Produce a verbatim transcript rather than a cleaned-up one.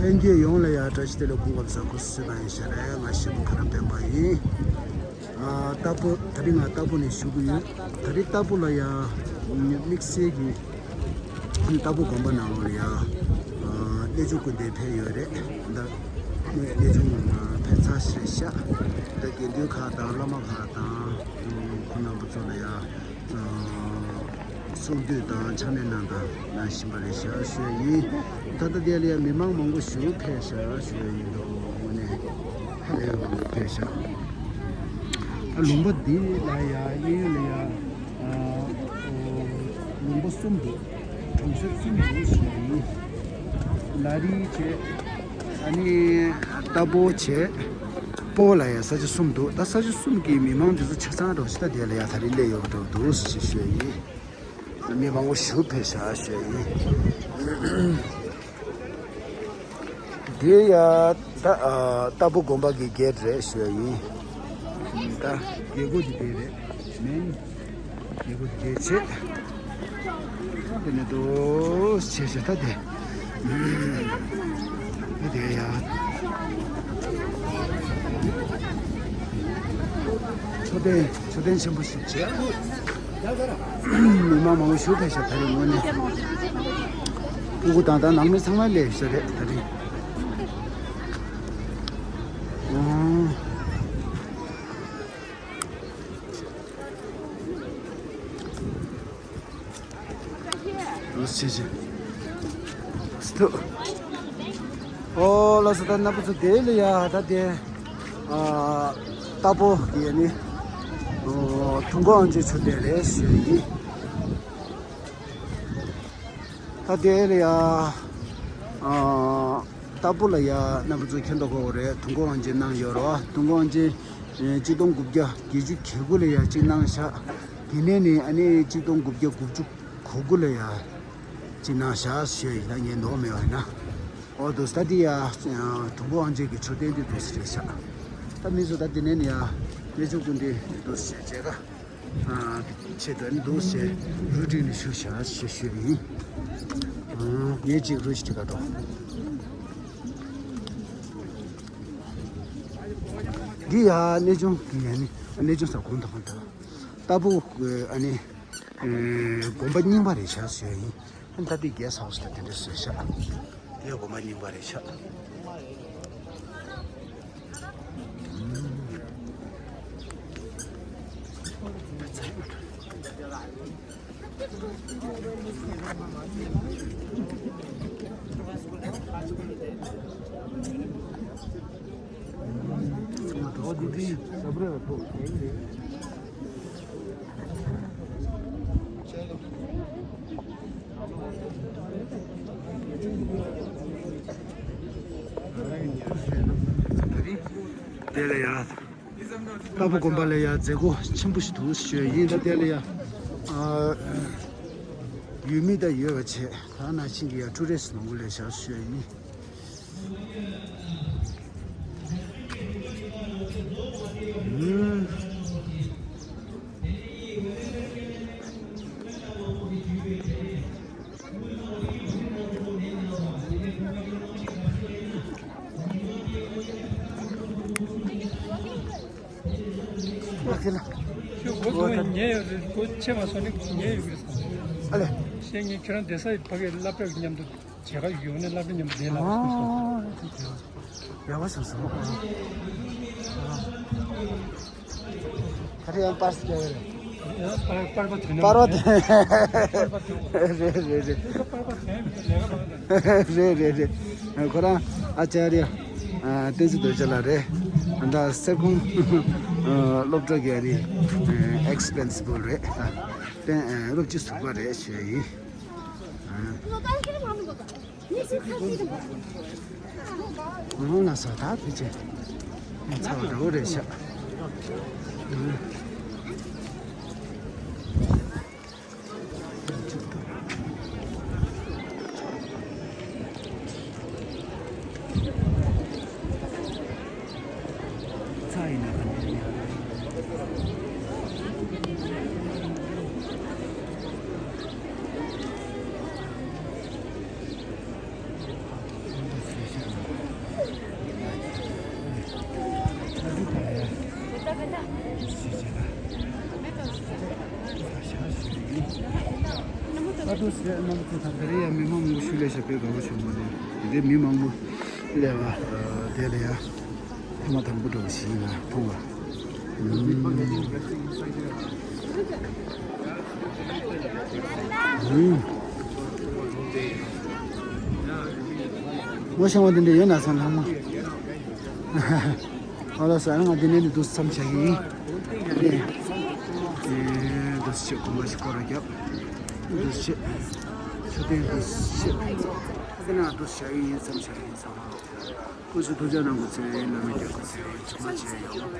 ལྷན་རྒྱས་ཡོངས་ལ་ཡང་བཀྲ་ཤིས་བདེ་ལེགས་སྐུ་ཁམས་བཟང་། སྐུ་གཟུགས་བཟང་ཡིན་ཤག་རེད། ང་ཞིག་པོ་ཁ་ར་སྤེན་པ་ཡིན། ཨ་རྟ་ཕོ་ད་རིང་ང་རྟ་ཕོ་ནས་ཞུ་གི་ཡོད། ད་རིང་རྟ་ཕོ་ལ་ཡང་དམིགས་བསལ་གྱི་རྟ་ཕོ་དགོན་པ་ནང་ལོགས་ལ་ཡང་གནས་ཆུང་སྐུ་མདུན་ཕེབས་ཡོད་རེད། ད་གནས་ཆུང་ཕེབས་ཚར་ཞེས་ཤག་ད་དགེ་འདུན་ཁག་དང་བླ་མ་ཁག་དང་ཁོང་རྣམ་པ་ཚོ་ལ་ཡང་གསུང་བཏུས་དང་ཕྱག་ལས་གནང་དང་གནང་བཞིན་པ་རེད་ཤག་ཞུ་ཡ་ཡིན། ད་ལྟ་དེ་ལ་ཡང་མི་མང་མང་པོ་ཞིག་ཕེབས་ཤག་ཞུ་ཡ་ཡིན། འདུག་དངོས་གནས་ཧ་ལས་པ་ཕེབས་ཤག་ད་ལུང་པ་འདི་ལ་ཡང་གཡས་གཡོན་ལ་ཡང་ལུང་པ་གསུམ་འདུག་གྲོང་གསེབ་གསུམ་འདུག་ཞུ་ཡ་ཡིན། ལ་རི་བྱས། ཨ་ནི་རྟ་ཕོ་བྱས། སྤོ་ལ་ཡང་ས་ཆ་གསུམ་འདུག་ད་ས་ཆ་གསུམ་གྱི་མི་མང་འདི་ཚོ་ཆ་ཚང་རོགས་ཤི་ད་དེ་ལ་ཡང་ད་རིང་སླེབས་ཡོད་པ་འདྲ་འདུག་ཞེས་ཞུ་ཡ་ཡིན། མི་མང་པོ་ཞིག་ཕེབས་ཤག་ཞུ་ཡ་ཡིན། དེ་ཡང་ད་ཨ་རྟ་ཕོ་དགོན་པ་གི་གེ་ཊི་རེད་ཞུ་ཡ་ཡིན། ད་རྒྱལ་སྒོ་འདི་དེ་རེད། མེན་རྒྱལ་སྒོ་འདི་དེ་བྱས། དེ་ནས་འདུག་བྱས་བྱས་ད་དེ། དེ་དེ་ཡང་མཆོད་རྟེན་མཆོད་རྟེན་ཆེན་པོ་ཞིག་བྱས། མི་མང་མང་པོ་ཞིག་ཕེབས་ཤག་ད་རིང་དངོས་གནས། སྤུ་གུ་དང་ད་ནང་མི་ཚང་མ་སླེབས་ཤག་རེད་ད་རིང་། ཨང་། རོ་སི་ཆེ་ཆེ། སི་ཐུ། ཨོ་ལགས་སོ། ད་རྣམ་པ་ཚོ་དེ་ལ་ཡ་ད་དེ། ཨ་རྟ་ཕོ་གི་ནི། ཨོ་དུང་དཀར་དབང་ཆེན་མཆོད་རྟེན་རེད་ཞུ་ཡ་ཡིན། ད་དེ་ལ་ཡ། ཨ་རྟ་ཕོ་ལ་ཡ་རྣམ་པ་ཚོ་མཁྱེན་མདོག་ཁ་པོ་རེད། དུང་དཀར་དབང་ཆེན་གནང་ཡོད་རེད་བ། དུང་དཀར་དབང་ཆེན་ཨེ་གཅིག་སྟོང་དགུ་བརྒྱ་བརྒྱད་ཅུ་གྱ་དགུ་ལ་ཡ་གཅིག་གནང་ཤག་དེ་ནས་ནི་ཨ་ནི་གཅིག་སྟོང་དགུ་བརྒྱ་དགུ་བཅུ་གོ་དགུ་ལ་ཡ་གཅིག་གནང་ཤག་ཞུ་ཡ་ཡིན། ད་ངས་ནོར་མེད་པ་ཡིན་ན། ཨོ་འདུག་སེ་ད་འདི་ཡ་དུང་དཀར་དབང་ཆེན་གྱི་མཆོད་རྟེན་འདི་འདུག་སེ་རེད་ཤག་ད་མི་ཚོ་ད་དེ་ནས་ནི་ཡ་གནས་ཆུང་སྐུ་མདུན་འདུག་སེ་བྱས་ཀ་ཆེད་དུ་ནི་འདུག་སེ་རུ་སྒྲིག་ནས་བཞུགས་ཤག་ཞེས་ཞུས་ཡིན། ངས་ཅིག་རུ་ཞིག་སྒྲིག་ག་འགྲོ། འདི་ཡ་གནས་ཆུང་གི་ཡ་ནི་གནས་ཆུང་ས་གོང་དུ་གོང་དུ་རྟ་ཕོ་ཨ་ནི་དགོན་པ་རྙིང་པ་རེད་ཤག་ཞུས་ཡིན། ཨ་ནི་ད་འདི་གེ་སི་ཧའུ་སི་དང་དེ་འདྲ་བཟོས་ཤག་དེ་དགོན་པ་རྙིང་པ་རེད་ཤག་དེ་ལ་ཡ། རྟ་ཕོ་དགོན་པ་ལ་ཡ་མཛད་སྒོ་ཆེན་པོ་ཞིག་འདུག་ཞུ་ཡ་ཡིན། ད་དེ་ལ་ཡ་ཨ་ཡུལ་མི་ད་ཡོད་པ་བྱས། ད་ནང་བཞིན་གྱི་ཡ་ཊུ་རི་སི་མང་པོ་སླེབས་ཤག་ཞུ་ཡ་ཡིན། ཨུམ། ཨ་ཁེ་ལ། ཁྱོད་སྒོ་ཚང་མ་ཉལ་ཡོད་རེད། སྒོ་ཕྱེ་མ་སོང་ནི་ཉལ་ཡོད་ཀྱི་རེད་བསམ། ཨ་ལེ། བཤད་ངས་ཁྱོད་རང་བསྡད་ས་ཕ་གིར་སློབ་གྲྭ་མཉམ་དུ་མཇལ་ཁ་ཡོང་ནས་སློབ་གྲྭ་མཉམ་དུ་བསྡད་ལབ་སོང་། ཨ་ཡག་པོ་བྱུང་སོང་། ཨ། ད་རེས་ཡང་པར་སི་རྒྱག་གི་རེད། པར་པར་པ་དོན་པར་པ་དོན། པར་པ་དོན། རེད་རེད་རེད། པར་པ་དོན་ལས་ཀ་མ་དོན། རེད་རེད་རེད། ཁོ་རང་ཨ་ཅཱརྱ་ཨ་བསྟན་འཛིན་རྡོ་རྗེ་ལགས་རེད། ད་གསེར་ཁུང་སློབ་གྲྭ་གི་ཨ་ནི་ཨེག་སི་པི་རི་ཨེན་སི་པལ་རེད། ད་སློབ་སྤྱི་ཟུར་པ་རེད་ཞུ་ཡ་ཡིན། ང་ལ་ས་ད་དེ་ཆེ་ཚ་བ་འདྲ་བོ་རེད་ཤག་ཚ་ཡིན་ན་ག་འདྲ་ཡིན་ཡང་། ཟེར་རྣམ་པ་ཚོ་དང་། དེ་རིང་ཡང་མི་མང་པོ་ཞིག་སླེབས་ཤག་དཔེ་དགའ་པོ་བྱུང་བ་རེད། འདི་མི་མང་པོ་སླེབས་པ་དེ་ལ་ཡང་ཐེངས་མ་དང་པོ་འདྲ་བོ་ཞིག་ཡིན་ན་མཐོང་བ། ཨུམ། ཨུམ། ངོ་ཤེས་པ་འདི་འདྲ་ཡོད་ན་བསམ། ལྷག་མ། ཨ་ལ་ས་ང་འདི་ནས་འདི་འདུག་མཚམས་བཞག་གི་ཡིན། ཨེ། འདུག་སེ་གོམ་པ་ཞིག་སྐོར་ར་རྒྱབ། འདུག་སེ། མཆོད་རྟེན་འདུག་སེ། ཨ་ནི་འདུག་སེ་བཞག་གི་ཡིན། མཚམས་བཞག་གི་ཡིན་ཟེར་བ། སྐུ་གཟུགས་ཐུགས་ཅག་གནང་དགོས་ཚེ་ལམ་མེ་རྒྱག་དགོས་ཚེ་ཚང་མ་བྱས་ཡོང་།